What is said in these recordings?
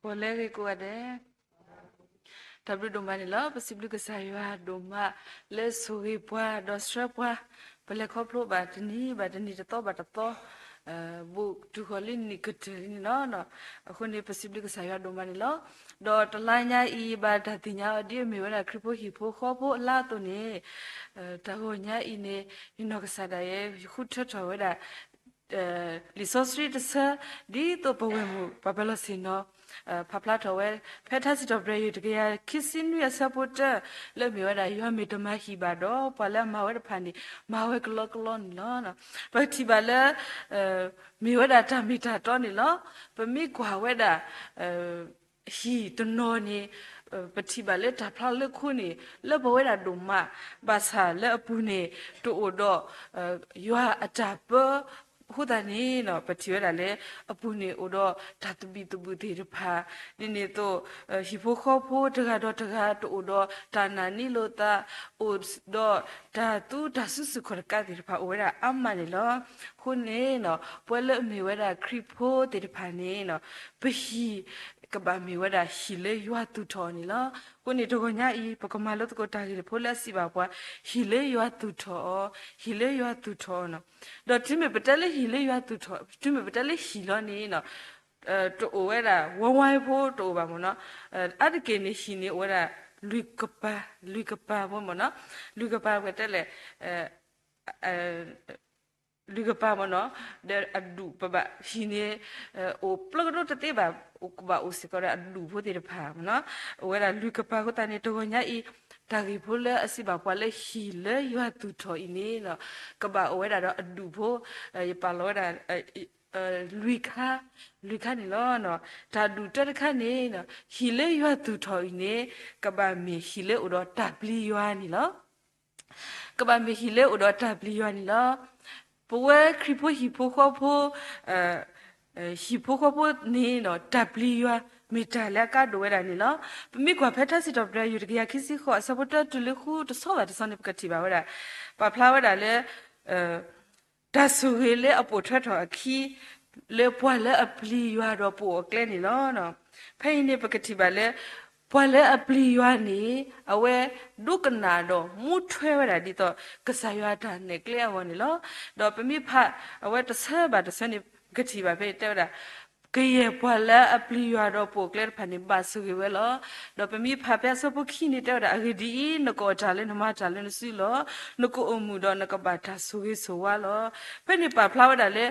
ပီၤလဲဂ့ၤကိးဂၤဒဲး, တၢ်ဘျုးဒိၣ်မးန့ၣ်လီၤ. ပစံးဘျုးကစၢ်ယွၤဒိၣ်မး လၢဆိၣ်ဂ့ၤပှၤဒီးဆှၢပှၤ, ပလဲၤခီဖျိဘၣ်တနံၤဘၣ်တနံၤတသီဘၣ်တသီ, ဘူးတုၤဃီၤလံနံၣ်ကတၢၢ်လံန့ၣ်လီၤ. အဃိန့ၣ် ပစံးဘျုးကစၢ်ယွၤဒိၣ်မးန့ၣ်လီၤ. ဒီးတလါညါအံၤ ဘၣ်တၢ်သ့ၣ်ညါအီၤဒ်အမ့ၢ်ဝဲဒၣ်ခရံာ်ဖိဟံၣ်ဖိဃီဖိအလါအသိးန့ၣ်, တၢ်ဂီၤညါအံၤန့ၣ် ယနီၢ်ကစၢ်ဒၣ်ယဲ ယဃုထၢထီၣ်ဝဲဒၣ် လံာ်စီဆှံတဆၢ, ဒ်သိးပဝဲၢ်မုၣ်ပှၤပၢၤလီၢ်ဆ့ၣ်နီၤ ဖးဖျါထီၣ်ဝဲ ဖဲထါစံးထီၣ်ပတြၢၤယွၤတကယၤခံဆံနွံအဆၢဖိတၢ လၢအမ့ၢ်ဝဲဒၣ် ယွၤမ့ၢ်တမၤဟံၣ်ဘၣ်ဒီး ပှၤလၢအမၤဝဲတဖၣ်န့ၣ် မၤဝဲကလီကလီန့ၣ်လီၤ. ပကထံၣ်ဘၣ်လၢ မ့ၢ်ဝဲဒၣ်တၢ်မ့ၢ်တၢ်တီန့ၣ်လီၤ. ပမ့ၢ်ကွၢ်ဝဲဒၣ် ဟံၣ်တနီၤန့ၣ် ပထံၣ်ဘၣ်လၢတၢ်ဖျါလၢခိန့ၣ် လၢပဝဲဒၣ်ဒိၣ်မး, ဘၣ်ဆၣ်လၢအပူၤန့ၣ် တအိၣ်ဒီး ယွၤအတၢ်ပၢ အဃိသတးန့ၣ် ပထံၣ်ဝဲဒၣ်လၢ အပူၤန့ၣ်အိၣ်ဒီးတၢ်သဘံၣ်သဘုၣ်သ့ၣ်တဖၣ်, ဒ်န့ၣ်အသိး ဟံၣ်ဖိဃီဖိတဂၤဒီးတဂၤ တအိၣ်ဒီးတၢ်နာ်န့ၢ်လိာ်သး, အိၣ်ဒီးတၢ်သူတၢ်စုဆူၣ်ခီၣ်တကးသ့ၣ်တဖၣ် အိၣ်ဝဲဒၣ်အါမးန့ၣ်လီၤ. အဃိန့ၣ် ပဝဲလၢအမ့ၢ်ဝဲဒၣ်ခရံာ်ဖိသ့ၣ်တဖၣ်န့ၣ် ပဟံၣ်ကဘၣ်မ့ၢ်ဝဲဒၣ်ဟံၣ်လၢယွၤသူၣ်ထီၣ်အီၤန့ၣ်လီၤ. အဃိန့ၣ် တဂီၤညါအံၤ ပကမၤလိသကိးတၢ်ဂ့ၢ်တဖိလၢအစံးဘၣ်ပှၤ ဟံၣ်လၢယွၤသူၣ်ထီၣ်အီၤ, ဟံၣ်လၢယွၤသူၣ်ထီၣ်အီၤန့ၣ်, ဒီးတုၤမ့ၢ်ပတဲလၢဟံၣ်လၢယွၤသူၣ်ထီၣ်, တုၤမ့ၢ်ပတဲလၢဟံၣ်လီၤန့ၣ် တအိၣ်ဝဲဒၣ်ဝါဝါဖိတအိၣ်ဘၣ်မ့ၢ်နီၤ. အါတက့ၢ်န့ၣ် ဟံၣ်န့ၣ်အိၣ်ဝဲဒၣ် လွံၢ်ကပၤ, လွံၢ်ကပၤဖိမ့ၢ်နီၤ, လွံၢ်ကပၤပကတဲလဲၣ် လွံၢ်ကပၤမ့ၢ်နီၤ, ဒီးအဒူၣ်ပဘၣ် ဟံၣ်န့ၣ် အိၣ်ပျီကဒိတသ့ဘၣ်, ကဘၣ်အိၣ်စ့ၢ်ကီးဒီးအဒူၣ်ဖိသ့ၣ်တဖၣ်မ့ၢ်နီၤ, အိၣ်ဝဲဒၣ်လွံၢ်ကပၤအဃိသတးန့ၣ် တဂီၤညါအံၤ တၢ်ဂ့ၢ်ဖိလၢအစံးဘၣ်ပှၤလၢဟံၣ်လၢယွၤသူၣ်ထီၣ်အံၤန့ၣ် ကဘၣ်အိၣ်ဝဲဒၣ်ဒီးအဒူၣ်ဖိ, ယပာ်လီၤဝဲဒၣ် လွံၢ်ခါ, လွံၢ်ခါန့ၣ်လီၤ. တၢ်ဒူၣ်တၢတခါန့ၣ် ဟံၣ်လၢယွၤသူၣ်ထီၣ်အံၤန့ၣ် ကဘၣ်မ့ၢ်ဟံၣ်လၢအိၣ်ဒီးတၢ်ပျံၤယွၤန့ၣ်လီၤ. ကဘၣ်မ့ၢ်ဟံၣ်လၢအိၣ်ဒီးတၢ်ပျံၤယွၤန့ၣ်လီၤ. ပဝဲခရံာ်ဖိဟံၣ်ဖိဃီဖိ ဟံၣ်ဖိဃီဖိန့ၣ် တၢ်ပျံၤယွၤ မ့ၢ်တၢ်လၢအကါဒိၣ်ဝဲဒၣ်န့ၣ်လီၤ. ပမ့ၢ်ကွၢ်ဖဲထါစံးထီၣ်ပတြၢၤ ယွၤတကယၤခံဆံဃိး အဆၢဖိတၢတုၤလၢဃု တဆီဘၣ်တဆီန့ၣ် ပကထံၣ်ဘၣ်ဝဲဒၣ် ပာ်ဖျါဝဲဒၣ်လၢ တၢ်ဆိၣ်ဂ့ၤလၢအပိာ်ထွဲထီၣ်အခံ လၢပှၤလၢအပျံၤယွၤဒီးပိာ်အကျဲန့ၣ်လီၤ. ဖဲအံၤန့ၣ် ပကထံၣ်ဘၣ်လၢ ပှၤလၢအပျံၤယွၤန့ၣ် အဝဲဒိကနၣ်ဒီးမူထွဲဝဲဒၣ်ဒ်သိး ကစၢ်ယွၤအတၢ်နဲၣ်ကျဲအဂီၢ်န့ၣ်လီၤ. ဒီးပမ့ၢ်ဖး အဝဲတဆၢဘၣ်တဆၢန့ၣ် ပကထံၣ်ဘၣ်ဖဲတဲဝဲဒၣ် ကယဲၢ်ပှၤလၢအပျံၤယွၤဒီးပိာ်အကျဲတဖၣ်န့ၣ် ဘၣ်ဆိၣ်ဂ့ၤဝဲလီၤ. ဒီးပမ့ၢ်ဖးဖဲအဆၢဖိခံန့ၣ် တဲဝဲဒၣ် အဂ့ၢ်ဒ်အံၤ, နကအီၣ်တၢ်လၢနမၤတၢ်လၢနစုလီၤ. နကအိၣ်မုာ်ဒီးနကဘၣ်တၢ်ဆိၣ်ဂ့ၤဆိၣ်ဝါလီၤ. ဖဲန့ၣ်ပာ်ဖျါဝဲဒၣ်လၢ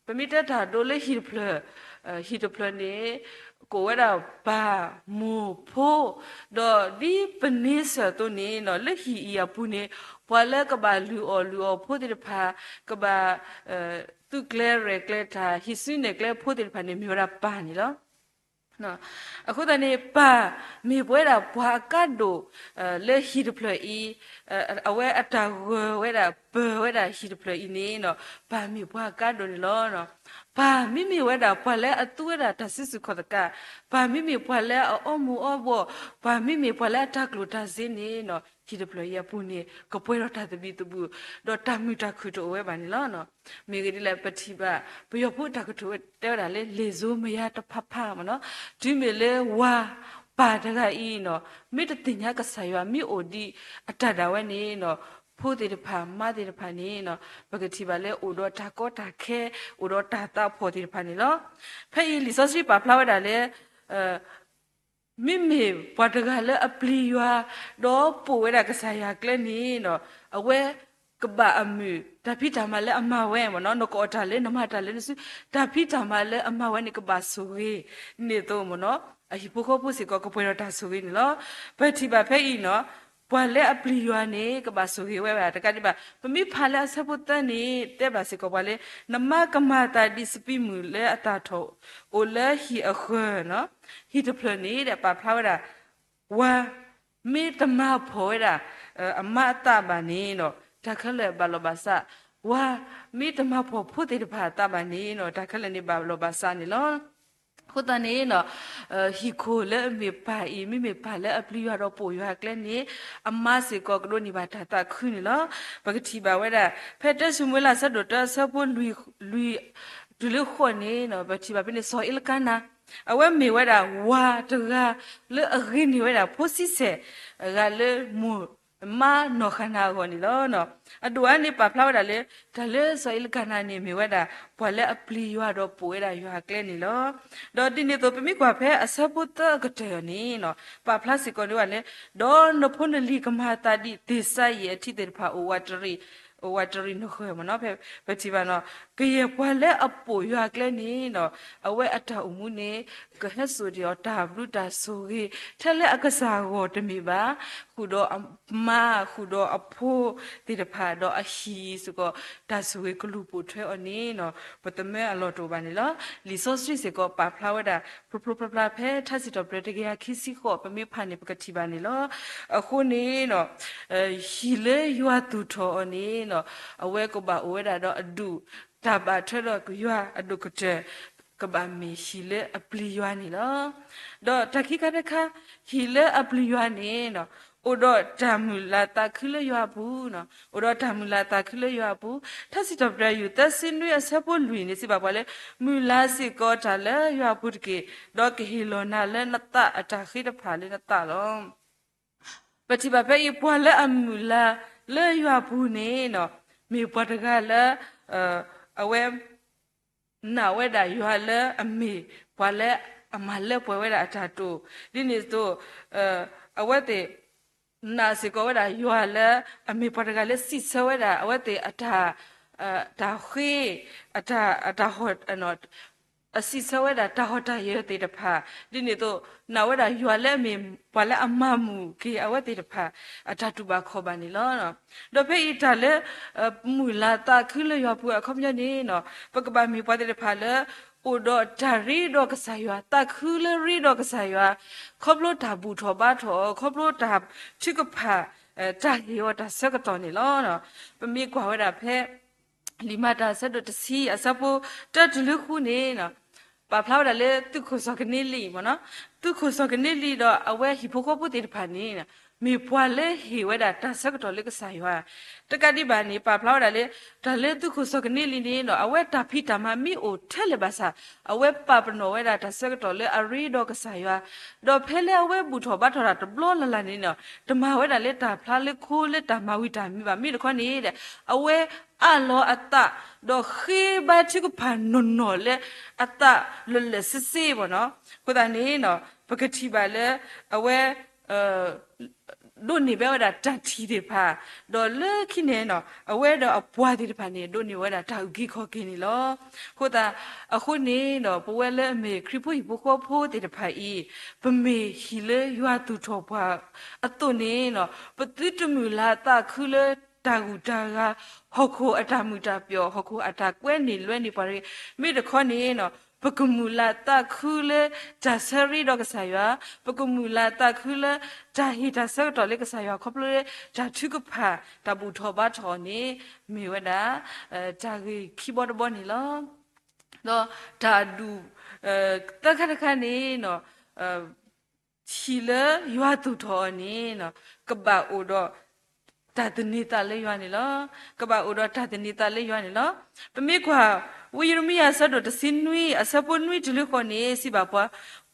ပမ့ၢ်တဲတၢ်ဒိလၢဟံၣ်တဖျၢၣ်, ဟံၣ်တဖျၢၣ်န့ၣ် ကအိၣ်ဝဲဒၣ်ပၢ်မိၢ်ဖိ, ဒီးဒ်ပန့ဆၢၣ်အသိးန့ၣ် လၢဟံၣ်အံၤအပူၤန့ၣ် ပှၤလၢကဘၣ်လုၢ်အီၣ်လုၢ်အီဖိသ့ၣ်တဖၣ်, ကဘၣ် သူၣ်ကျဲရဲၣ်ကျဲၤတၢ် ဟံးစုနဲၣ်ကျဲဖိသ့ၣ်တဖၣ်န့ၣ် မ့ၢ်ဝဲဒၣ်ပၢ်န့ၣ်လီၤ. အဃိသတးန့ၣ် ပၢ်မ့ၢ်ပဝဲဒၣ်ပှၤအကါဒိၣ် လၢဟံၣ်တဖျၢၣ်အံၤ, အဝဲအတၢ်ဂၢၢ်ဝဲဒၣ်ပၢၢ်ဝဲဒၣ်ဟံၣ်တဖျၢၣ်အံၤန့ၣ် ပၢ်မ့ၢ်ပှၤအကါဒိၣ်န့ၣ်လီၤ. ပၢ်မ့မ့ၢ်ဝဲဒၣ်ပှၤလၢအသူဝဲဒၣ်တၢ်စုဆူၣ်ခီၣ်သကး, ပၢ်မ့မ့ၢ်ပှၤလၢအအီမူၤအီဘှီၣ်, ပၢ်မ့မ့ၢ်ပှၤလၢအတၢ်ကျိၣ်တၢ်စ့န့ၣ် ဟံၣ်တဖျၢၣ်အံၤအပူၤန့ၣ် ကပှဲၤဒီးတၢ်သဘံၣ်သဘုၣ်, ဒီးတၢ်မုာ်တၢ်ခုၣ်တအိၣ်ဝဲဘၣ်န့ၣ်လီၤ. မ့ၢ်ဂ့ၢ်ဒ်လဲၣ် ပထံၣ်ဘၣ် ပယီၤဖိတၢ်ကတိၤတဲဝဲဒၣ်လၢ လ့ၣ်စိၤမယါတဖးဖးမ့ၢ်နီၤ, တုၤမ့ၢ်လၢဝၤပၢ်တဂၤအံၤနီၤ မ့ၢ်တသ့ၣ်ညါကစၢ်ယွၤ မ့ၢ်အိၣ်ဒံးအတၢ်ဒၣ်ဝဲန့ၣ်နီၤ, ဖိသ့ၣ်တဖၣ် မါသ့ၣ်တဖၣ်န့ၣ်နီၤ ပကထံၣ်ဘၣ်လၢအိၣ်ဒီးတၢ်ကီတၢ်ခဲ အိၣ်ဒီးတၢ်သးဖှီၣ်သ့ၣ်တဖၣ်န့ၣ်လီၤ. ဖဲအံၤလံာ်စီဆှံပာ်ဖျါဝဲဒၣ်လၢ မ့မ့ၢ်ပှၤတဂၤလၢအပျံၤယွၤ ဒီးပိာ်ဝဲဒၣ်ကစၢ်ယွၤကျဲန့ၣ်နီၤ, အဝဲကဘၣ်အမုာ်တၢ်ဖံးတၢ်မၤလၢအမၤဝဲမ့ၢ်နီၤ, နကအီၣ်တၢ်လၢနမၤတၢ်လၢနစု, တၢ်ဖံးတၢ်မၤလၢအမၤဝဲန့ၣ် ကဘၣ်ဆိၣ်ဂ့ၤန့ၣ်အသိးမ့ၢ်နီၤ, အဟံၣ်ဖိဃီဖိစ့ၢ်ကီး ကပှဲၤဒီးတၢ်ဆိၣ်ဂ့ၤန့ၣ်လီၤ. ပထံၣ်ဘၣ်ဖဲအံၤနီၤ, ပှၤလၢအပျံၤယွၤန့ၣ် ကဘၣ်ဆိၣ်ဂ့ၤဝဲဘၣ်တကးဒံးဘၣ်. ပမ့ၢ်ဖးလၢအဆၢဖိသၢန့ၣ် တဲဘၣ်စ့ၢ်ကီးပှၤလၢ နမါကမၤသးဒ်စပံးမုၢ်လၢအတၢ်ထီၣ် အိၣ်လၢဟံၣ်အဃၢၤနီၤ, ဟံၣ်တဖျၢၣ်န့ၣ်ဒီး ပာ်ဖျါဝဲဒၣ် ဝၤမ့ၢ်တမၤဖှီၣ်ဝဲဒၣ် အမါအသးဘၣ်န့ၣ်နီၤ, တၢ်ခဲလၢာ်ဘၣ်လီၤဘၣ်စး, ဝၤမ့ၢ်တမၤဖှီၣ်ဖိသ့ၣ်တဖၣ်အသးဘၣ်န့ၣ်နီၤ, တၢ်ခဲလၢာ်န့ၣ်ဘၣ်လီၤဘၣ်စးန့ၣ်လီၤ. အဃိသတးန့ၣ်နီၤ, ဟံၣ်ခိၣ်လၢအမ့ၢ်ပၢ်အံၤ မ့မ့ၢ်ပၢ်လၢအပျံၤယွၤဒီးပိာ်ယွၤအကျဲန့ၣ် အမါစ့ၢ်ကီးကဒိးန့ၢ်ဘၣ်တၢ်သးခုန့ၣ်လီၤ. ပကထံၣ်ဘၣ်ဝဲဒၣ် ဖဲတၢၡမူၤအ့လး အဆၢဒိၣ်တၢ အဆၢဖိလွံၢ် လွံၢ် တုၤလၢဃိးန့ၣ်နီၤ, ပထံၣ်ဘၣ်ဖဲန့ၣ် စီၤအ့လကၤနၤ အဝဲမ့ၢ်ဝဲဒၣ်ဝၤတဂၤလၢအဂ့ၤန့ၢ်ဝဲဒၣ်ဖိဆံဆဲၣ်အဂၤလၢမိၢ်မါနီၢ်ဃၤနၤအဂီၢ်န့ၣ်လီၤ. အဒိၣ်အါန့ၣ်ပာ်ဖျါဝဲဒၣ်လၢ တၢ်လၢစီၤအ့လကၤနၤန့ၣ်မ့ၢ်ဝဲဒၣ် ပှၤလၢအပျံၤယွၤဒီးပိာ်ဝဲဒၣ်ယွၤအကျဲန့ၣ်လီၤ. ဒီးဒ်န့ၣ်အသိး ပမ့ၢ်ကွၢ်ဖဲအဆၢဖိသၢအကတၢၢ်အံၤန့ၣ် ပာ်ဖျါစ့ၢ်ကီးန့ၢ်ဝဲလၢ ဒီးနဖိနလံၤကမၤအသးဒ်သ့ၣ်စါယံာ်အထံသ့ၣ်တဖၣ် အိၣ်ဝးတရံးနဃၢၤမ့ၢ်နီၤ ဖဲပထံၣ်ဘၣ်နီၤ ကယဲၢ်ပှၤလၢအပိာ်ယွၤအကျဲန့ၣ်နီၤ အဝဲအတၢ်အိၣ်မူန့ၣ် ကဟဲစိာ်တ့ၢ်အီၤတၢ်ဘျုးတၢ်ဆိၣ်ဂ့ၤ ထဲလၢအကစၢ်အဂီၢ်တမ့ၢ်ဘၣ် ဃုာ်ဒီးအမါ ဃုာ်ဒီးအဖိသ့ၣ်တဖၣ် ဒီးအဟံၣ်စ့ၢ်ကီး တၢ်ဆိၣ်ဂ့ၤကလူၤပိာ်ထွဲအီၤန့ၣ်နီၤ ပသးမၢအလီၢ်တအိၣ်ဘၣ်န့ၣ်လီၤ. လံာ်စီဆှံစ့ၢ်ကီးပာ်ဖျါဝဲဒၣ် ဖျိဖျိဖျါဖျါဖဲထါစံးထီၣ်ပတြၢၤတကယၤခံဆံဃိး ပမ့ၢ်ဖးန့ၣ် ပကထံၣ်ဘၣ်န့ၣ်လီၤ. အဃိန့ၣ်နီၤ ဟံၣ်လၢယွၤသူၣ်ထီၣ်အီၤန့ၣ်နီၤ အဝဲကဘၣ်အိၣ်ဝဲဒၣ်ဒီးအဒူၣ် တၢ်ဘၣ်ထွဲဒီးယွၤအဒိၣ်ကတၢၢ် ကဘၣ်မ့ၢ်ဟံၣ်လၢအပျံၤယွၤန့ၣ်လီၤ. ဒီးတၢ်ခံခါတခါ ဟံၣ်လၢအပျံၤယွၤန့ၣ်နီၤ အိၣ်ဒီးတၢ်မုၢ်လၢ်သးခုလၢယွၤအပူၤနီၤ အိၣ်ဒီးတၢ်မုၢ်လၢ်သးခုလၢယွၤအပူၤ ထါစံးထီၣ်ပတြၢၤ ယူၢ်သၢဆံနွံအဆၢဖိလွံၢ်န့ၣ် စံးဘၣ်ပှၤလၢ မုၢ်လၢ်စ့ၢ်ကီးတၢ်လၢယွၤအပူၤတက့ၢ်, ဒီးကဟ့ၣ်လီၤနၤလၢနသးအတၢ်ဃ့တဖၣ်လၢနသးလီၤ. ပထံၣ်ဘၣ်ဖဲအံၤ ပှၤလၢအမုၢ်လၢ်လၢယွၤအပူၤန့ၣ်နီၤ မ့ၢ်ပှၤတဂၤလၢ အဝဲ နာ်ဝဲဒၣ်ယွၤလၢအမ့ၢ် ပှၤလၢအမၤလၢပှဲၤဝဲဒၣ်အတၢ်တိာ်, ဒ်န့ၣ်အသိး အဝဲသ့ၣ် နာ်စ့ၢ်ကီးဝဲဒၣ်ယွၤလၢ အမ့ၢ်ပှၤတဂၤလၢစံးဆၢဝဲဒၣ် အဝဲသ့ၣ်အတၢ် တၢ်ဃ့ အတၢ် အတၢ်ဟီၣ် အစံးဆၢဝဲဒၣ်တၢ်ဟီၣ်တၢ်ယၢၤသ့ၣ်တဖၣ်, ဒ်န့ၣ်အသိး နာ်ဝဲဒၣ်ယွၤလၢအမ့ၢ် ပှၤလၢအမၤမုာ်က့ၤအဝဲသ့ၣ်တဖၣ် အတၢ်တူၢ်ဘၣ်ခီၣ်ဘၣ်န့ၣ်လီၤ. ဒီးဖဲအံၤတၢ်လၢ မုၢ်လၢ်သးခုလၢယွၤပူၤအခီပညီန့ၣ်နီၤ ပကဘၣ်မ့ၢ်ပှၤသ့ၣ်တဖၣ်လၢ အိၣ်ဒီးတၢ်ရ့ဒီးကစၢ်ယွၤ, သးခုလၢရ့ဒီးကစၢ်ယွၤ, ခီဖျိတၢ်ဘူၣ်ထီၣ်ဘါထီၣ်အီၤ, ခီဖျိတၢ်ထုကဖၣ် တၢ်ဟ့ၣ်အီၤတၢ်ဆၢကတီၢ်န့ၣ်လီၤ. ပမ့ၢ်ကွၢ်ဝဲဒၣ်ဖဲ လံာ်မၤတၢ်အဆၢဒိၣ်တဆံ အဆၢဖိတၢတုၤလၢဃုန့ၣ် ပာ်ဖျါဝဲဒၣ်လၢသုးခိၣ်စီၤကနံလံမ့ၢ်နီၤ, သုးခိၣ်စီၤကနံလံဒီးအဝဲဟံၣ်ဖိဃီဖိသ့ၣ်တဖၣ်န့ၣ် မ့ၢ်ပှၤလၢဟ့ၣ်ဝဲဒၣ်တၢ်ဆၢကတီၢ်လၢကစၢ်ယွၤ, တကးဒံးဘၣ်န့ၣ် ပာ်ဖျါဝဲဒၣ်လၢ တၢ်လၢသုးခိၣ်စီၤကနံလံန့ၣ်နီၤ အဝဲတၢ်ဖံးတၢ်မၤမ့ၢ်အိၣ်ထဲလဲၣ်ဘၣ်ဆၣ် အဝဲပာ်ပနီၣ်ဝဲဒၣ်တၢ်ဆၢကတီၢ်လၢအရ့ဒီးကစၢ်ယွၤ, ဒီးဖဲလၢအဝဲဘူၣ်ထီၣ်ဘါထီၣ်တၢ်တဘျီလၢ်လၢ်န့ၣ်နီၤ တမၤဝဲဒၣ်လၢတၢ်ဖျါလၢခိလၢတၢ်မၤဝံၤတၢ်မံၤဘၣ် မ့ၢ်တခီန့ၣ် အဝဲအးလီၤအသး ဒီးဃ့ဘါထုကဖၣ်နီၢ်နီၢ်လၢအသးလၢာ်လၢာ်ဆ့ဆ့မ့ၢ်နီၤ, အဃိသတးန့ၣ် ပကထံၣ်ဘၣ်လၢ အဝဲ ဒိးန့ၢ်ဘၣ်ဝဲဒၣ်တၢ်ထံၣ်သ့ၣ်တဖၣ်, ဒီးလၢခံန့ၣ်နီၤ အဝဲဒီးအပှၤသ့ၣ်တဖၣ်န့ၣ် ဒိးန့ၢ်ဝဲဒၣ်တၢ်အုၣ်က့ၤခီၣ်က့ၤန့ၣ်လီၤ. အဃိသတး အဃိန့ၣ်ဒီး ပဝဲလၢအမ့ၢ်ခရံာ်ဖိဟံၣ်ဖိဃီဖိသ့ၣ်တဖၣ်အံၤ ပမ့ၢ်ဟံၣ်လၢယွၤသူၣ်ထီၣ်ပှၤအသိးန့ၣ်နီၤ ပသုတမုၢ်လၢ်သးခုလၢတၢ်ဂုၤတၢ်ဂၤ ဟီၣ်ခိၣ်အတၢ်မုာ်တၢ်ပျီၣ် ဟီၣ်ခိၣ်အတၢ်ကွဲန့ၢ်လွဲန့ၢ်ပှၤတဂ့ၤ, မ့ၢ်တခီန့ၣ်နီၤ ပကမုၢ်လၢ်သးခုလၢတၢ်ဆၢရ့ဒီးကစၢ်ယွၤ, ပကမုၢ်လၢ်သးခုလၢတၢ်ဟ့ၣ်တၢ်ဆၢကတီၢ်လၢကစၢ်ယွၤ ခီဖျိလၢတၢ်ထုကဖၣ် တၢ်ဘူၣ်ထီၣ်ဘါထီၣ်န့ၣ် မ့ၢ်ဝဲဒၣ် တၢ်ဂ့ၢ်ခံဘီတဘီန့ၣ်လီၤ. ဒီးတၢ်ဒူၣ် သၢခါတခါန့ၣ်နီၤ ဟံၣ်လၢယွၤသူၣ်ထီၣ်အီၤန့ၣ် ကဘၣ်အိၣ်ဒီးတၢ်သန့ၤသးလၢယွၤန့ၣ်လီၤ. ကဘၣ်အိၣ်ဒီးတၢ်သန့ၤသးလၢယွၤန့ၣ်လီၤ. ပမ့ၢ်ကွၢ် ဝံယံးရမံယၤအဆၢဒိၣ်တဆံနွံ အဆၢဖိနွံတုၤလၢဃိးန့ၣ် စံးဘၣ်ပှၤ,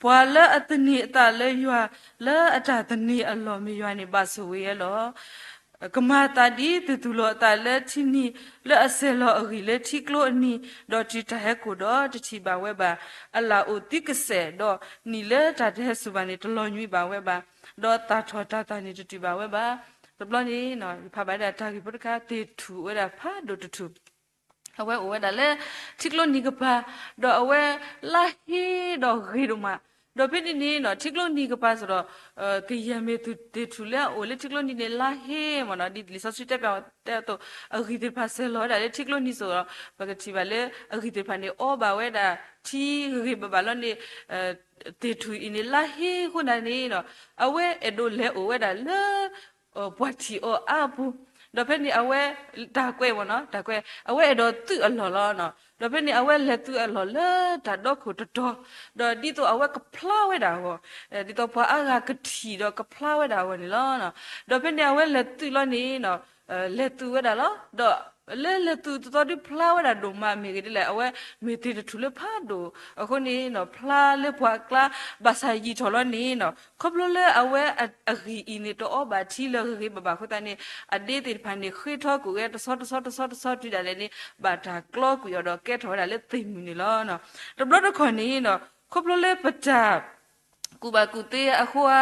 ပှၤလၢအသန့ၤအသးလၢယွၤ လၢအတၢ်သန့ၤအလီၢ်မ့ၢ်ယွၤန့ၣ် ဘၣ်ဆိၣ်ဂ့ၤဝဲလီၤ. ကမၤအသးဒ်သိးသူၣ်လီၤအသးလၢထံနံၤ လၢအဆဲးလီၤအဂံၢ်လၢထံကျိအနံၤ, ဒီးတုၤတၢ်ဟဲကိၢ်ဒီးတထံၣ်ဘၣ်ဝဲဘၣ်. အလၣ်အိၣ်သံကစဲးဒီး နံၣ်လၢတၢ်တဟဲစူၤဘၣ်န့ၣ် တလီၤညွံးဘၣ်ဝဲဘၣ်, ဒီးသၣ်ထီၣ်တၢ်သၣ်န့ၣ်တတုၤဘၣ်ဝဲဘၣ်. တဘျီန့ၣ် ယဖးဘၣ်ဒၣ်တၢ်ဂ့ၢ်ဖိတခါ သ့ၣ်ထူၣ်ဝဲဒၣ်ဖးဒိၣ်တထူၣ် အဝဲအိၣ်ဝဲဒၣ်လၢ ထံကျိနံၤကပၤ, ဒီးအဝဲလါဟ့ဒီးဂ့ၤဒိၣ်မး, ဒီးဖဲန့ၣ်န့ၣ်နီၤ ထံကျိနံၤကပၤစ့ၢ်ဒီး ကယဲၢ်မ့ၢ်သုးသ့ၣ်ထူၣ်လၢအအိၣ်လၢထံကျိနံၤန့ၣ် လါဟ့မ့ၢ်နီၤ ဒ်လံာ်စီဆှံတဲပၠးတဲအသိး အဂံၢ်သ့ၣ်တဖၣ်ဆဲးလီၤဝဲဒၣ်လၢထံကျိနံၤစ့ၢ်ဒီး ပကထံၣ်ဘၣ်လၢအဂံၢ်သ့ၣ်တဖၣ်န့ၣ် အီဘၣ်ဝဲဒၣ်ထံဂ့ၤဂ့ၤဘၣ်ဘၣ်လီၤန့ၣ် သ့ၣ်ထူၣ်အံၤန့ၣ် လါဟ့အဃိသတးန့ၣ်နီၤ အဝဲအဲၣ်ဒိးလဲၤအိၣ်ဝဲဒၣ်လၢ ပှၤထံၣ်အီၤအါအပူၤ, ဒီးဖဲန့ၣ်အဝဲ တၢ်ကွဲးမ့ၢ်နီၤ တၢ်ကွဲး အဝဲအဲၣ်ဒိးသုးအလီၢ်လီၤ. ဒီးဖဲန့ၣ်အဝဲလဲၤသုးအလီၢ်လၢတၢ်ဒီခိၣ်တတီၤ, ဒီးဒ်သိးအဝဲကဖျါဝဲဒၣ်အဂီၢ်, ဒ်သိးပှၤအါဂၤကထံၣ်ဒီးကဖျါဝဲဒၣ်အဂီၢ်န့ၣ်လီၤ. ဒီးဖဲန့ၣ်အဝဲလဲၤသုးလီၤန့ၣ်နီၤ လဲၤသုးဝဲဒၣ်လီၤ. ဒီး လၢလဲၤသုးတသီဒုးဖျါဝဲဒၣ်ဒိၣ်မး မ့ၢ်ဂ့ၤဒ်လဲၣ်, အဝဲမ့ၢ်သ့ၣ်တထူၣ်လၢဖးဒိၣ်, အဃိန့ၣ်နီၤ ဖျါလၢပှၤအကျါ, ဘၣ်ဆၣ်ယံာ်ထီၣ်လီၤန့ၣ်နီၤ ခီဖျိလၢအဝဲအဂံၢ်အံၤန့ၣ် တအီဘၣ်ထံလၢဂ့ၤဂ့ၤဘၣ်ဘၣ်အဃိသတးန့ၣ် အဒ့သ့ၣ်တဖၣ်န့ၣ် ဃ့ထီကွံာ်ဝဲတဆီတဆီတဆီတဆီတုၤဒၣ်လဲာ်န့ၣ် ဘၣ်တၢ်ကျီကွံာ်အီၤဒီးကဲထီၣ်ဝဲဒၣ်လၢသ့ၣ်မုၣ်န့ၣ်လီၤ. တဘျီတခီၣ်န့ၣ်နီၤ ခီဖျိလၢပတၢ် ကူၣ်ဘၣ်ကူၣ်သ့အဃိဧါ,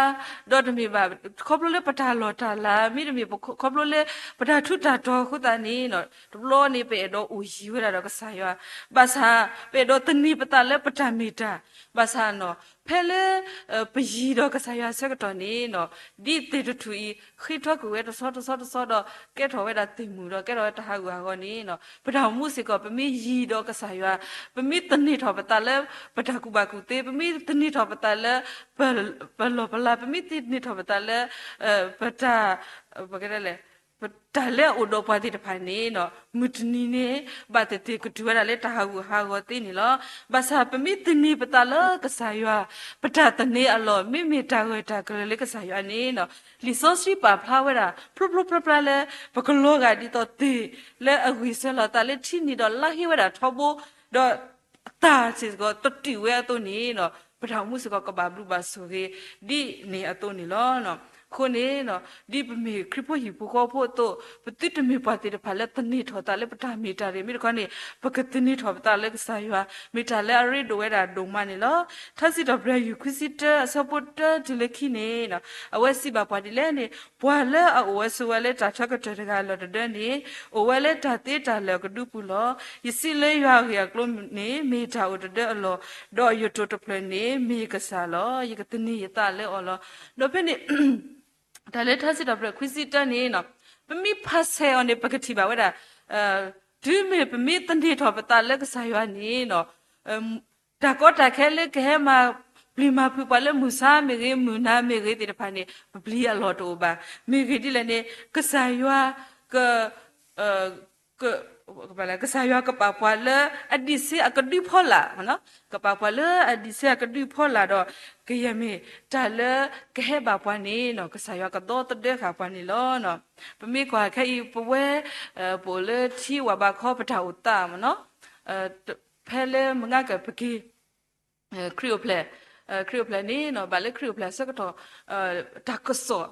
ဒီးတမ့ၢ်ဘၣ် ခီဖျိလၢပတၢ်လီၢ်တၢ်လၤ မ့တမ့ၢ် ခီဖျိလၢပတၢ်ထူးတၢ်တီၤအဃိသတးန့ၣ်နီၤ တဘျီန့ၣ် ပအဲၣ်ဒိးအိၣ်ယံၤဝဲဒၣ်ဒီးကစၢ်ယွၤ, ဘၣ်ဆၣ် ပအဲၣ်ဒိးသန့ၤပသးလၢပတၢ်မ့ၢ်တၢ်, ဘၣ်ဆၣ်နီၤ ဖဲလၢ ပယံၤဒီးကစၢ်ယွၤဆၢကတီၢ်န့ၣ်နီၤ ဒ်သ့ၣ်တထူၣ်အံၤ ဃ့ထီကွံာ်ဝဲတဆီတဆီတဆီဒီး ကဲထီၣ်ဝဲဒၣ်သ့ၣ်မုၣ်ဒီး ကဲထီၣ်ဝဲတၢ်ဟးဂူာ်ဟးဂီၤန့ၣ်နီၤ ပတၢ်အိၣ်မူစ့ၢ်ကီး ပမ့ၢ်ယံၤဒီးကစၢ်ယွၤ, ပမ့ၢ်သန့ၤထီၣ်ပသးလၢ ပတၢ်ကူၣ်ဘၣ်ကူၣ်သ့, ပမ့ၢ်သန့ၤထီၣ်ပသးလၢ ပလီၢ်ပလၤ, ပမ့ၢ်သန့ၤထီၣ်ပသးလၢ ပတၢ် ပတၢ်လၢအအိၣ်ဒီးပှၤသ့ၣ်တဖၣ်န့ၣ်နီၤ မုၢ်တနံၤန့ၣ် ဘၣ်သ့ၣ်သ့ၣ်ကတုၤဝဲဒၣ်လၢတၢ်ဟးဂူာ်ဟးဂီၤသ့န့ၣ်လီၤ. ဘၣ်ဆၣ်ပမ့ၢ်သန့ၤပသးလၢကစၢ်ယွၤ, ပတၢ်သန့ၤအလီၢ် မ့မ့ၢ်တၢ်ဂၢၢ်တၢ်ကျၢၤလၢကစၢ်ယွၤန့ၣ်နီၤ လံာ်စီဆှံပာ်ဖျါဝဲဒၣ် ဖျိဖျိဖျါဖျါလၢ ပကလီၤဂာ်ဒ်သိးသ့ၣ်လၢအဂံၢ်ဆၢလီၤသးလၢထံန့ၣ်ဒီး လါဟ့ဝဲဒၣ်ထီဘိ ဒီး သးစ့ၢ်ကီးတတုာ်ဝဲအသိးန့ၣ်နီၤ ပတၢ်အိၣ်မူစ့ၢ်ကီးကဘၣ်ဘျုးဘၣ်ဆိၣ်ဂ့ၤ ဒ်န့ၣ်အသိးန့ၣ်လီၤ. အဃိန့ၣ်နီၤ ဒ်ပမ့ၢ်ခရံာ်ဖိဟံၣ်ဖိဃီဖိအသိး ပသုတမ့ၢ်ပှၤသ့ၣ်တဖၣ်လၢသန့ၤထီၣ်သးလၢပတၢ်မ့ၢ်တၢ်တဂ့ၤ, မ့ၢ်တခီန့ၣ် ပကသန့ၤထီၣ်ပသးလၢကစၢ်ယွၤ မ့ၢ်တၢ်လၢအရ့ဒိၣ်ဝဲဒၣ်ဒိၣ်မးန့ၣ်လီၤ. ထါစံးထီၣ်ပတြၢၤ ယူၢ်ခွံဆံတၢ အဆၢဖိတၢတုၤလၢခံန့ၣ်နီၤ အဝဲစံးဘၣ်ပှၤဒ်လဲၣ်န့ၣ် ပှၤလၢအအိၣ်ဝဲဆိးဝဲလၢတၢ်ဆၢကတီၢ်တဂၤအလီၢ်တဒၢန့ၣ် အိၣ်ဝဲလၢတၢ်သ့တၢ်လၢာ်အကဒုပူၤလီၤ. ယစံးလၢယွၤအဂ့ၢ်အကျိၤန့ၣ် မ့ၢ်တၢ်အိၣ်တဒၢအလီၢ်, ဒီးယတိာ်တဖျၢၣ်န့ၣ် မ့ၢ်ယကစၢ်လီၤ. ယကသန့ၤယသးလၢအီၤလီၤ. ဒီးဖဲန့ၣ် တၢ်လၢထါစံးထီၣ်ပတြၢၤခွံဆံတၢန့ၣ်နီၤ ပမ့ၢ်ဖးဆဲးအီၤန့ၣ် ပကထံၣ်ဘၣ်ဝဲဒၣ် တုၤမ့ၢ်ပမ့ၢ်သန့ၤထီၣ်ပသးလၢကစၢ်ယွၤန့ၣ်နီၤ တၢ်ကီတၢ်ခဲလၢကဟဲမၤပျံၤမၤဖုးပှၤလၢမုၢ်ဆါမ့ၢ်ဂ့ၤ မုၢ်နၤမ့ၢ်ဂ့ၤသ့ၣ်တဖၣ်န့ၣ် ပပျံၤအလီၢ်တအိၣ်ဘၣ်. မ့ၢ်ဂ့ၤဒ်လဲၣ်န့ၣ် ကစၢ်ယွၤ က က ကစၢ်ယွၤကပာ်ပှၤလၢအဒံးဆှၢအကဒုဖီလာ်, ကပာ်ပှၤလၢအဒံးဆှၢအကဒုဖီလာ်ဒီး ကယဲၢ်မ့ၢ်တၢ်လၢကဟဲဘၣ်ပှၤန့ၣ်နီၤ ကစၢ်ယွၤကဒီသဒၢဃာ်ပှၤန့ၣ်လီၤ. ပမ့ၢ်ကွၢ်ခဲအံၤ ပဝဲ ပအိၣ်လၢထံဝၣ်ဘးခီပတၢ်အိၣ်သးမ့ၢ်နီၤ ဖဲလၢမုၢ်ဂၤကပက့ၤ ခရံာ်အိၣ်ဖျဲၣ်, ခရံာ်အိၣ်ဖျဲၣ်န့ၣ်နီၤ ဘၣ်လၢခရံာ်အိၣ်ဖျဲၣ်အဆၢကတီၢ် တၢ်ကစီၣ်,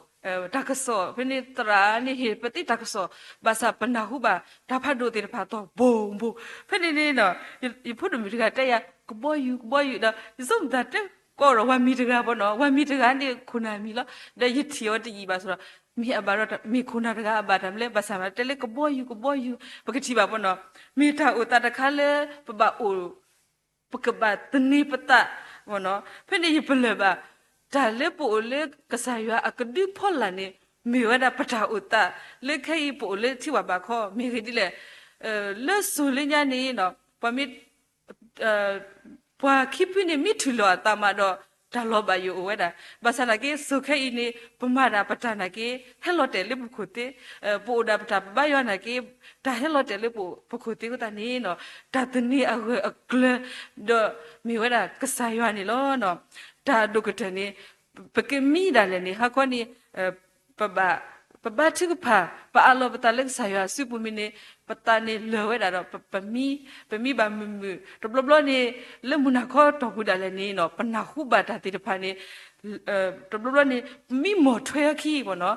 တၢ်ကစီၣ် ဖဲန့ၣ်သရၣ်န့ၣ်ဟ့ၣ်ပသ့တၢ်ကစီၣ် ဘၣ်ဆၣ်ပနၢ်ဟူဘၣ် တၢ်ဖးဒိၣ်သ့ၣ်တဖၣ်သီၣ်ဘိၣ်ဘိၣ်. ဖဲန့ၣ်န့ၣ်နီၤ ယဖိဒိၣ်မုၣ်တဂၤတဲယၤ ကဘီယူၤ ကဘီယူၤ ဒီး ယဆိကမိၣ်သးတဲကီးဒီး ဝၤမံၤတဂၤဘၣ်နီၤ ဝၤမံၤတဂၤန့ၣ်ခိၣ်နၢ်မံၤလီၤ. ဒီးယထံၣ်အီၤတယံာ်ဘၣ်ဆိဒီး မ့ၢ်အဘၣ်ဒီး မ့ၢ်ခိၣ်နၢ်တဂၤအဘၣ်တၢ်မနုၤလဲၣ် ဘၣ်ဆၣ်မးတဲလၢကဘီယူၤ ကဘီယူၤ ပကထံၣ်ဘၣ်ဘၣ်နီၤ မ့ၢ်တၢ်အိၣ်သးတခါလၢ ပဘၣ်အိၣ် ပကဘၣ်သန့ၤပသး ဖဲန့ၣ်ယပလၢၢ်ဘၣ် တၢ်လၢပအိၣ်လၢကစၢ်ယွၤအကဒုဖီလာ်န့ၣ် မ့ၢ်ဝဲဒၣ်ပတၢ်အိၣ်သး လၢခဲအံၤပအိၣ်လၢထံဝၣ်ဘးခီ မ့ၢ်ဂ့ၤဒ်လဲၣ် လၢစိၤလၢညါန့ၣ်နီၤ ပှၤမ့ၢ် ပှၤခံဖုန့ၣ် မ့ၢ်ထုးလီၤအသးမးဒီး တၢ်လီၤဘၣ်ယိၣ်အိၣ်ဝဲဒၣ်. ဘၣ်ဆၣ်သနာ်က့ စိၤခဲအံၤန့ၣ် ပမၤတၢ်ပတၢ်နာ်က့ ဟဲလီၤတဲာ်လၢပခိၣ်သ့, ပအိၣ်ဒၣ်ပတၢ်ပဘါယွၤနာ်က့ တၢ်ဟဲလီၤတဲာ်လၢပခိၣ်သ့အဃိသတးန့ၣ်နီၤ တၢ်သန့ၤအဂၢၢ်အကျၢၤ ဒီးမ့ၢ်ဝဲဒၣ်ကစၢ်ယွၤန့ၣ်လီၤ. တၢ်ဒိၣ်ကတၢၢ်န့ၣ် ပကမံဒၣ်လဲာ်န့ၣ် ဟါခီန့ၣ် ပဘၣ် ပဘါထုကဖၣ် ပအးလီၤပသးလၢကစၢ်ယွၤအစုပူၤမ့ၢ်န့ၣ် ပသးန့ၣ်လၢာ်ဝဲဒၣ်ဒီး ပမံ ပမံဘၣ်မုာ်မုာ် တဘျီဘျီန့ၣ် လၢမုၢ်နၤခီတီၢ်ပူၤဒၣ်လဲာ်န့ၣ်နီၤ ပနၢ်ဟူဘၣ်တၢ်သ့ၣ်တဖၣ်န့ၣ် တဘျီဘျီန့ၣ် ပမံမီၢ်ထွဲအခံမ့ၢ်နီၤ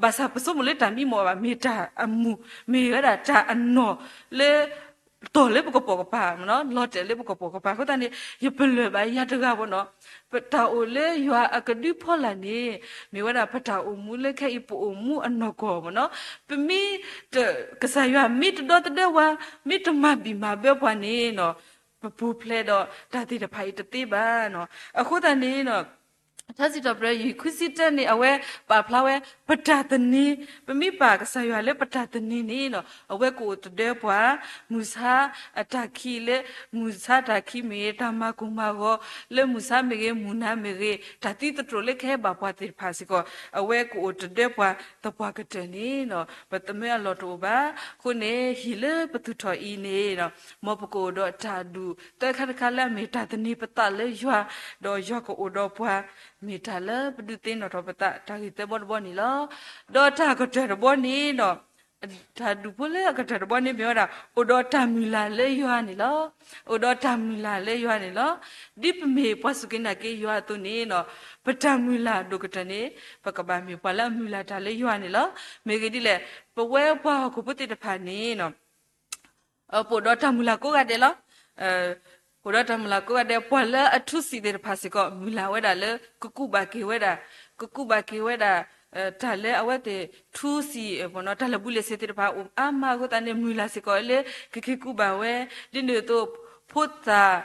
ဘၣ်ဆၣ်ပဆိကမိၣ်လၢတၢ်မံမီၢ်ဘၣ် မ့ၢ်တၢ်အမူး မ့ၢ်ဝဲဒၣ်တၢ်အနီၢ်လၢ တီၢ်လၢပကပိာ်ကပၤမ့ၢ်နီၤ လီၤတဲာ်လၢပကပိာ်ကပၤအဃိသတးန့ၣ် ယပလၢၢ်ဘၣ်ယၤတဂၤမ့ၢ်နီၤ ပတၢ်အိၣ်လၢယွၤအကဒုဖီလာ်န့ၣ် မ့ၢ်ဝဲဒၣ်ပတၢ်အိၣ်မူလၢခဲအံၤပအိၣ်မူအနီၢ်ကီၢ်မ့ၢ်နီၤ ပမ့ၢ် ကစၢ်ယွၤမ့ၢ်တဒီသဒၢဝဲ မ့ၢ်တမၤဘံၣ်မၤဘၢပှၤန့ၣ်နီၤ ပပူၤဖျဲးဒီးတၢ်သ့ၣ်တဖၣ်အံၤတသ့ဘၣ်နီၤ အဃိသတးန့ၣ်နီၤ ထါစံးထီၣ်ပတြၢၤ ယူၢ်ခွံဆံတၢန့ၣ် အဝဲပာ်ဖျါဝဲ ပတၢ်သန့ၤ ပမ့ၢ်ပာ်ကစၢ်ယွၤလၢပတၢ်သန့ၤန့ၣ်နီၤ အဝဲကအိၣ်တဒၢပှၤ မုၢ်ဆါအတၢ်ခံးလၢ မုၢ်ဆါတၢ်ခံးမ့ၢ်ဂ့ၤ တၢ်မၤကိၢ်မၤဂီၤလၢမုၢ်ဆါမ့ၢ်ဂ့ၤ မုၢ်နၤမ့ၢ်ဂ့ၤ တၢ်သံသတြိာ်လၢကဟဲဘၣ်ပှၤသ့ၣ်တဖၣ်စ့ၢ်ကီး အဝဲကအိၣ်တဒၢပှၤသပှၢ်ကတၢၢ်န့ၣ်နီၤ ပသးမၢအလီၢ်တအိၣ်ဘၣ်. အဃိန့ၣ် ဟံၣ်လၢပသူၣ်ထီၣ်အံၤန့ၣ်နီၤ မ်ပကအိၣ်ဒီးတၢ်ဒူၣ်သၢခါတခါလၢအမ့ၢ်တၢ်သန့ၤပသးလၢယွၤ ဒီးယွၤကအိၣ်ဒီးပှၤ မ့ၢ်တၢ်လၢပဒုးသ့ၣ်နီၣ်ထီၣ်ပသး တၢ်ဂ့ၢ်သၢဘီတဘီန့ၣ်လီၤ. ဒီးတၢ်ကတၢၢ်တဘီန့ၣ်နီၤ တၢ်ဒူၣ်ဖိလၢအကတၢၢ်တဘီန့ၣ်မ့ၢ်ဝဲဒၣ် အိၣ်ဒီးတၢ်မုၢ်လၢ်လၢယွၤန့ၣ်လီၤ. အိၣ်ဒီးတၢ်မုၢ်လၢ်လၢယွၤန့ၣ်လီၤ. ဒ်ပမ့ၢ်ပှၤစူၢ်က့ၤနာ်က့ၤယွၤအသိးန့ၣ်နီၤ, ပတၢ်မုၢ်လၢ်ဒိၣ်ကတၢၢ်န့ၣ် ပကဘၣ်မ့ၢ်ပှၤလၢအမုၢ်လၢ်တၢ်လၢယွၤန့ၣ်လီၤ. မ့ၢ်ဂ့ၢ်ဒ်လဲၣ်, ပဝဲပှၤဟီၣ်ခိၣ်ဖိသ့ၣ်တဖၣ်န့ၣ်နီၤ ပအိၣ်ဒီးတၢ်မုၢ်လၢ်ကိးဂၤဒဲးလီၤ. အိၣ်ဒီးတၢ်မုၢ်လၢ်ကိးဂၤဒဲး, ပှၤလၢအထူစံးသ့ၣ်တဖၣ်စ့ၢ်ကီး မုၢ်လၢ်ဝဲဒၣ်လၢ ကကူးဘၣ်က့ၤဝဲဒၣ်, ကကူးဘၣ်က့ၤဝဲဒၣ် တၢ်လၢအဝဲသ့ၣ်ထူစံး တၢ်လၢာ်ဘူၣ်လၢာ်စ့ၤသ့ၣ်တဖၣ်အိၣ်အါမးအဃိသတးန့ၣ် မုၢ်လၢ်စ့ၢ်ကီးလၢ ကက့ၤကူးဘၣ်ဝဲ, ဒ်န့ၣ်အသိး ဖိသၣ်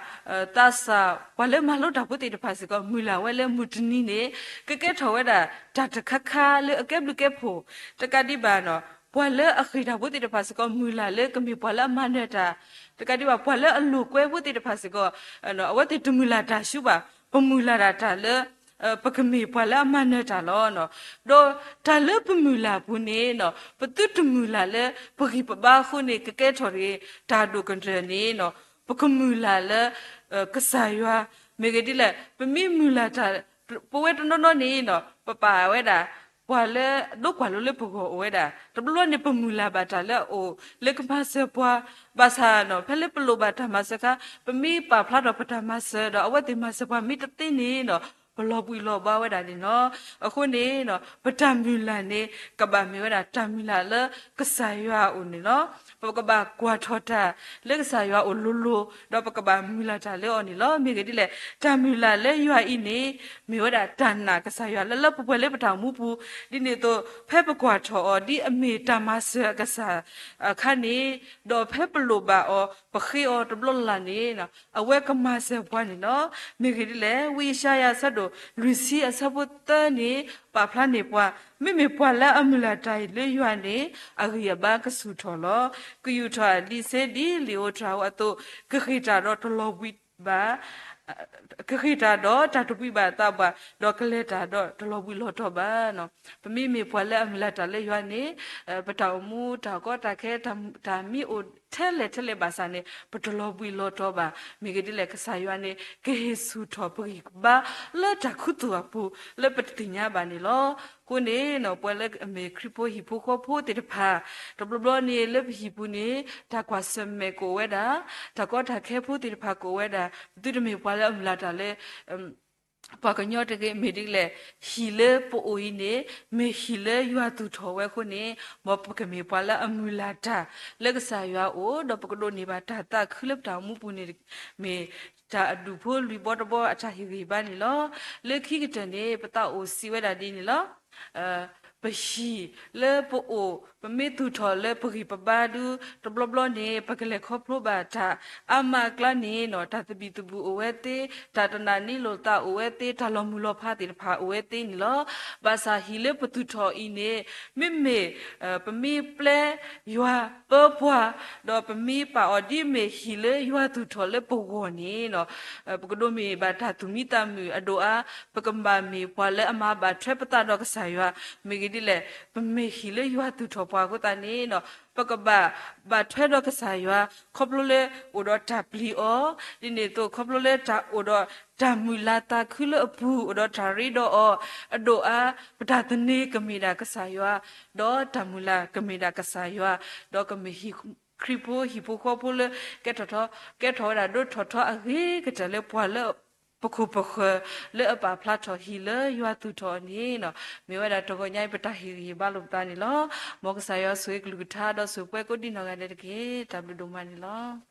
သးစၢ် ပှၤလၢမၤလိတၢ်ဖိသ့ၣ်တဖၣ်စ့ၢ်ကီး မုၢ်လၢ်ဝဲလၢမုၢ်တနံၤန့ၣ် ကကဲထီၣ်ဝဲဒၣ် တၢ်တခါခါလၢအကဲဘျုးကဲဖှိၣ်, တကးဒံးဘၣ်နီၤ ပှၤလၢအဃ့ၢ်တၢ်ဖိသ့ၣ်တဖၣ်စ့ၢ်ကီး မုၢ်လၢ်လၢကမ့ၢ်ပှၤလၢအမၤနၢၤတၢ်, တကးဒံးဘၣ် ပှၤလၢအလိာ်ကွဲဖိသ့ၣ်တဖၣ်စ့ၢ်ကီး အဝဲသ့ၣ်တမုၢ်လၢ်တၢ်ဆူဘၣ်, ပမုၢ်လၢ်ဒၣ်တၢ်လၢ ပကမ့ၢ်ပှၤလၢအမၤနၢၤတၢ်လီၤ. ဒီးတၢ်လၢပမုၢ်လၢ်အပူၤန့ၣ် ပသုတမုၢ်လၢ်လၢပဂံၢ်ပဘါအဃိန့ၣ် ကကဲထီၣ်တဂ့ၤ, တၢ်ဒိၣ်ကတၢၢ်န့ၣ် ပကမုၢ်လၢ်လၢ ကစၢ်ယွၤ, မ့ၢ်ဂ့ၢ်ဒ်လဲၣ်, ပမ့ၢ်မုၢ်လၢ်တၢ်, ပဝဲတနီၤနီၤန့ၣ် ပပာ်ဝဲဒၣ် ပှၤလၢအဒိးကွၢ်လိလၢပဂီၢ်အိၣ်ဝဲဒၣ်, တဘျီဘျီန့ၣ် ပမုၢ်လၢ်ဘၣ်တၢ်လၢအအိၣ်လၢကမၤစၢၤပှၤ, ဘၣ်ဆၣ်နီၤ ဖဲလၢပလိၣ်ဘၣ်တၢ်မၤစၢၤအခါ ပမ့ၢ်ပာ်ဖျါထီၣ်ပတၢ်မၤစၢၤဒီး အဝဲသ့ၣ်မၤစၢၤပှၤမ့ၢ်တသ့န့ၣ်ဒီး ပလီၤဘှံးလီၤဘှါဝဲဒၣ်န့ၣ်လီၤ. အဃိန့ၣ် ပတၢ်မုၢ်လၢ်န့ၣ် ကဘၣ်မ့ၢ်ဝဲဒၣ်တၢ်မုၢ်လၢ်လၢကစၢ်ယွၤအအိၣ်န့ၣ်လီၤ. ပကဘၣ်ကွၢ်ထီၣ်တၢ်လၢကစၢ်ယွၤအအိၣ်လိၤလိၤ ဒီးပကဘၣ်မုၢ်လၢ်တၢ်လၢအီၤန့ၣ်လီၤ. မ့ၢ်ဂ့ၢ်ဒ်လဲၣ်, တၢ်မုၢ်လၢ်လၢယွၤအံၤန့ၣ် မ့ၢ်ဝဲဒၣ်တၢ်နာ်ကစၢ်ယွၤလၢလၢပှဲၤပှဲၤလၢပတၢ်အိၣ်မူပူၤ, ဒ်န့ၣ်အသိး ဖဲပကွၢ်ထီၣ်အီၤ ဒ်အမ့ၢ်တၢ်မၤစၢၤအကစၢ်အခါန့ၣ်, ဒီးဖဲပလိၣ်ဘၣ်အီၤ ပဃ့အီၤတဘျီလၢ်လၢ်န့ၣ် အဝဲကမၤစၢၤပှၤန့ၣ်လီၤ. မ့ၢ်ဂ့ၢ်ဒ်လဲၣ်, ဝံယၡါယၤအဆၢဒိၣ်လွံၢ်ဆံအဆၢဖိသၢန့ၣ် ပာ်ဖျါန့ၢ်ပှၤ, မ့မ့ၢ်ပှၤလၢအမုၢ်လၢ်တၢ်အံၤလၢယွၤန့ၣ် အဂံၢ်အဘါကဆူၣ်ထီၣ်လီၤ. ကယူာ်ထီၣ်အလံာ်စ့ဒ်လံာ်ဧိၤတြၤဧိၤအသိး, ကဃ့ၢ်တၢ်ဒီးတလီၤဘှံးဘၣ် ကဃ့ၢ်တၢ်ဒီးတၢ်တဘှံးဘၣ်အသးဘၣ်, ဒီးကလဲၤတၢ်ဒီးတလီၤဘှံးလီၤတီၤဘၣ်. ပမ့မ့ၢ်ပှၤလၢအမုၢ်လၢ်တၢ်လၢယွၤန့ၣ်, ပတၢ်အိၣ်မူတၢ်ကီတၢ်ခဲ တၢ်မ့ၢ်အိၣ်ထဲလဲၣ်ထဲလဲၣ်ဘၣ်ဆၣ်န့ၣ် ပတလီၤဘှံးလီၤတီၤဘၣ်. မ့ၢ်ဂ့ၢ်ဒ်လဲၣ်, ကစၢ်ယွၤန့ၣ် ကဟ့ၣ်ဆူၣ်ထီၣ်ပဂံၢ်ပဘါလၢတၢ်ခူသူၣ်အပူၤ လၢပတသ့ၣ်ညါဘၣ်န့ၣ်လီၤ. အဃိန့ၣ် ပှၤလၢအမ့ၢ်ခရံာ်ဖိဟံၣ်ဖိဃီဖိသ့ၣ်တဖၣ်, တဘျီဘျီန့ၣ် လၢပဟံၣ်ပူၤန့ၣ် တၢ်ကွၢ်ဆၢၣ်မဲာ်ကအိၣ်ဝဲဒၣ်, တၢ်ကီတၢ်ခဲဖိသ့ၣ်တဖၣ်ကအိၣ်ဝဲဒၣ်, ပသုတမ့ၢ်ပှၤလၢအမုၢ်လၢ်တၢ်လၢ ပှၤကညီတဂ့ၤ, မ့ၢ်ဒ်လဲၣ်, ဟံၣ်လၢပအိၣ်အံၤန့ၣ် မ့ၢ်ဟံၣ်လၢယွၤသူၣ်ထီၣ်ဝဲအဃိန့ၣ်, မ်ပကမ့ၢ်ပှၤလၢအမုၢ်လၢ်တၢ်လၢကစၢ်ယွၤအအိၣ်, ဒီးပကဒိးန့ၢ်ဘၣ်တၢ်သးခုလၢပတၢ်အိၣ်မူပူၤန့ၣ် မ့ၢ်တၢ်အဒူၣ်ဖိလွံၢ်ဘီတဘီအတၢ်ဟ့ၣ်ဂံၢ်ဟ့ၣ်ဘါန့ၣ်လီၤ. လၢခံကတၢၢ်န့ၣ် ပသးအိၣ်စံးဝဲဒၣ်ဒ်န့ၣ်လီၤ. ပဟံၣ်လၢပအိၣ်, ပမ့ၢ်သူၣ်ထီၣ်လၢပဂံၢ်ပဘါဒု တဘျီဘျီန့ၣ် ပကလဲၤခီဖျိဘၣ်တၢ်အါမးအကျါန့ၣ်နီၤ, တၢ်သဘံၣ်သဘုၣ်အိၣ်ဝဲသ့, တၢ်တနာ်န့ၢ်လိာ်သးအိၣ်ဝဲသ့, တၢ်လီၤမုၢ်လီၤဖးသ့ၣ်တဖၣ်အိၣ်ဝဲသ့န့ၣ်လီၤ. ဘၣ်ဆၣ်ဟံၣ်လၢပသူၣ်ထီၣ်အံၤန့ၣ် မ့မ့ၢ် ပမ့ၢ်ပျဲယွၤပၢပှၤ, ဒီးပမ့ၢ်ပာ်အီၤဒ်မ့ၢ်ဟံၣ်လၢယွၤသူၣ်ထီၣ်လၢပဂီၢ်န့ၣ်နီၤ, ပကဒိးန့ၢ်ဘၣ်တၢ်သူၣ်မံသးမုာ်အဒိၣ်အါ, ပကဘၣ်မ့ၢ်ပှၤလၢအမၤဘၣ်ထွဲပသးဒီးကစၢ်ယွၤ, မ့ၢ်ဂ့ၢ်ဒ်လဲၣ်, ပမ့ၢ်ဟံၣ်လၢယွၤသူၣ်ထီၣ်ပှၤအဃိသတးန့ၣ်နီၤ, ပကဘၣ်ဘၣ်ထွဲဒီးကစၢ်ယွၤ ခီဖျိလၢအိၣ်ဒီးတၢ်ပျံၤအီၤ, ဒ်န့ၣ်အသိး ခီဖျိလၢတၢ်အိၣ်ဒီးတၢ်မုၢ်လၢ်သးခုလၢအပူၤ အိၣ်ဒီးတၢ်ရ့ဒီးအီၤအဒိၣ်အါ, ပတၢ်သန့ၤကမ့ၢ်ဒၣ်ကစၢ်ယွၤ, ဒီးတၢ်မုၢ်လၢ်ကမ့ၢ်ဒၣ်ကစၢ်ယွၤ, ဒီးကမ့ၢ်ဟံၣ် ခရံာ်ဖိဟံၣ်ဖိဃီဖိလၢ ကဲထီၣ်ထီ, ကဲထီၣ်ဝဲဒၣ်ဒိၣ်ထီၣ်ထီအဂ့ၤကတၢၢ်လၢပှၤလၢပခိၣ်ပဃၢၤ လၢအပာ်ဖျါထီၣ်ဟံၣ်လၢယွၤသူၣ်ထီၣ်အီၤန့ၣ်နီၤ, မ့ၢ်ဝဲဒၣ်တဂီၤညါအံၤ ပတၢ်ဟ့ၣ်ဂံၢ်ဟ့ၣ်ဘါလိာ်ပသးန့ၣ်လီၤ. မ်ကစၢ်ယွၤဆိၣ်ဂ့ၤကလုၢ်ကထါ ဒီးဆိၣ်ပှဲၤကိးဒံနီၢ်ဂၤဒဲးတက့ၢ်. တၢ်ဘျုးဒိၣ်မးန့ၣ်လီၤ.